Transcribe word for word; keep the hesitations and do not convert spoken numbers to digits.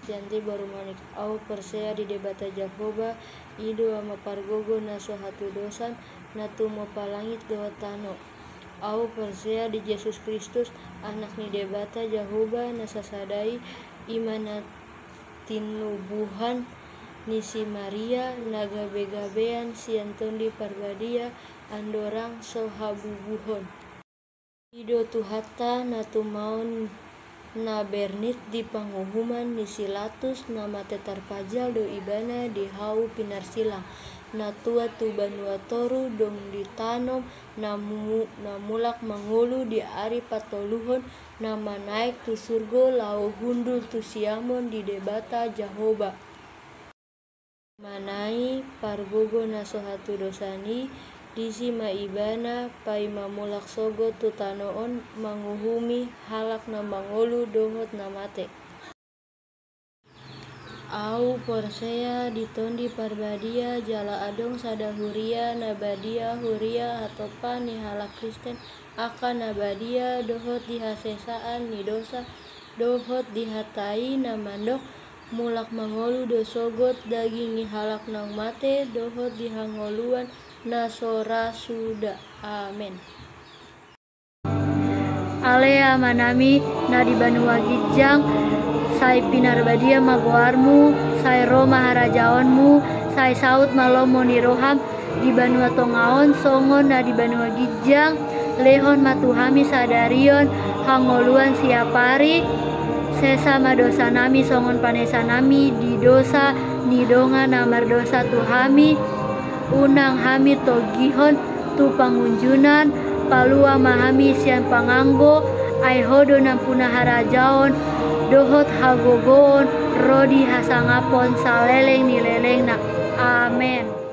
Sianti Baru Monik. Au porsea di Debata Jahowa, i do Ama pargogo na so hatudosan, na tumompa langit dohot tano. Au porsea di Jesus Kristus, Anak ni Debata Jahowa na sasada i, i ma na tinubuhan ni si Maria, na gabegabean sian Tondi Parbadia, andorang so habubuhon. I do Tuhanta na tumaon na bernit di panguhuman ni si Latus, na mate tarpajal do ibana di hau pinarsilang, na tuat tu banua toru dong ditanom, na mu-, na mulak mangolu di ari patoluhon, na manaek tu surgo laho hundul tu siamon ni Debata Jahowa. Manang i pargogo na so hatudosan i, disi ma ibana paima mulak sogot tu tano on manguhumi halak na mangolu dohot na mate. Au porsea di Tondi Parbadia, jala adong sada huria na badia, huria hatompa ni halak Kristen, angka na badia dohot di hasesaan ni dosa, dohot di hata i na mandok, mulak mangolu do sogot daging ni halak naung mate, dohot di hangoluan na so ra suda. Amen. Ale Amanami na di banua ginjang, sai pinarbadia ma goarmu, sai ro ma harajaonmu, sai saut ma lomo ni roham, di banua tonga on songon na di banua ginjang. Lehon ma tu hami sadari on hangoluan siapari. Sesa ma dosanami songon panesanami di dosa ni dongan na mardosa tu hami. Unang hami togihon tu pangunjunan, palua ma hami sian panganggo, ai Ho do nampuna harajaon, dohot hagogoon, ro di hasangapon saleleng ni lelengna. Amen.